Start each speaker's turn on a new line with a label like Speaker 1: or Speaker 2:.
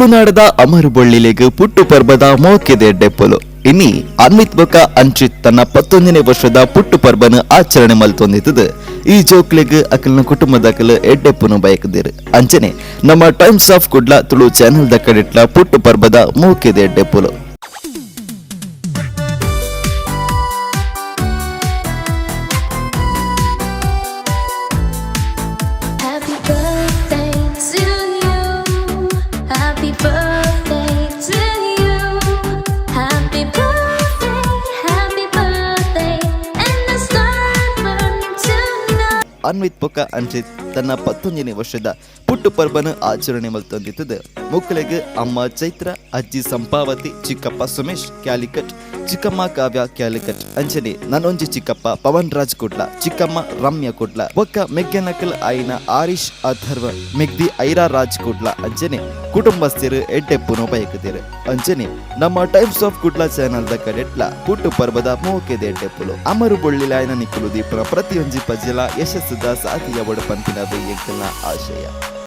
Speaker 1: ತುಳುನಾಡದ ಅಮರು ಬೊಳ್ಳಿಲೆಗ್ ಪುಟ್ಟು ಪರ್ಬದ ಮೋಕೆದ ಎಡ್ಡೆಪ್ಪುಲು. ಇನಿ ಅನ್ವಿತ್ ಬೊಕ ಅಂಚಿತ್ ತನ್ನ 19ನೇ ವರ್ಷದ ಪುಟ್ಟು ಪರ್ಬನ್ ಆಚರಣೆ ಮಲ್ತೊಂದಿತ್ತುದು ಈ ಜೋಕ್ಲೆಗ್ ಅಕಲ್ನ ಕುಟುಂಬದಕಲ್ ಎಡ್ಡೆಪ್ಪುನು ಬಯಕುದೆರ್. ಅಂಚನೆ ನಮ್ಮ times of Kudla Tulu channel ದ ಕಡೆಟ್ಲ ಪುಟ್ಟು ಪರ್ಬದ ಮೋಕೆದ ಎಡ್ಡೆಪ್ಪುಲು.
Speaker 2: Happy birthday to you. Happy birthday to you. Happy birthday, happy birthday. And the sunburn tonight.
Speaker 1: Anvith ಬೊಕ ಅಂಚಿತ್ ತನ್ನ 19ನೇ ವರ್ಷದ ಪುಟ್ಟು ಪರ್ಬನ್ ಆಚರಣೆ ಮಲ್ತೊಂದಿತ್ತುದು ಮೊಕ್ಕಲೆಗ್ ಅಮ್ಮ ಚೈತ್ರ, ಅಜ್ಜಿ ಸಂಪಾವತಿ, ಚಿಕ್ಕಪ್ಪ ಸುಮೇಶ್ ಕ್ಯಾಲಿಕಟ್, ಚಿಕ್ಕಮ್ಮ ಕಾವ್ಯ ಕ್ಯಾಲಿಕಟ್, ಅಂಚನೆ ನನೊಂಜಿ ಚಿಕ್ಕಪ್ಪ ಪವನ್ ರಾಜ್ ಕುಡ್ಲ, ಚಿಕ್ಕಮ್ಮ ರಮ್ಯ ಕುಡ್ಲ, ಬೊಕ್ಕ ಮೆಗ್ಗೆನಕಲ್ ಆಯಿನ ಆರಿಶ್ ಅಥರ್ವ, ಮೆಗ್ದಿ ಐರಾ ರಾಜ್ ಕುಡ್ಲ, ಅಂಚನೆ ಕುಟುಂಬಸ್ಥರು ಎಡ್ಡೆಪ್ಪುನು ಬಯಕುದೆರ್. ಅಂಚನೆ ನಮ್ಮ ಟೈಮ್ಸ್ ಆಫ್ ಕುಡ್ಲ ಚಾನೆಲ್ ದ ಕಡೆಟ್ಲ ಪುಟ್ಟು ಪರ್ಬದ ಮೋಕೆದ ಎಡ್ಡೆಪ್ಪುಲು. ಅಮರು ಬೊಳ್ಳಿಲಾಯನ ನಿಕ್ಕುಲು ದೀಪುನ ಪ್ರತಿಯೊಂಜಿ ಪಜ್ಜೆಲ ಯಶಸ್ಸುದ ಸಾದಿಯವಡು ಪನ್ಪಿನವೇ ಎಂಕಲ್ನ ಆಶಯ.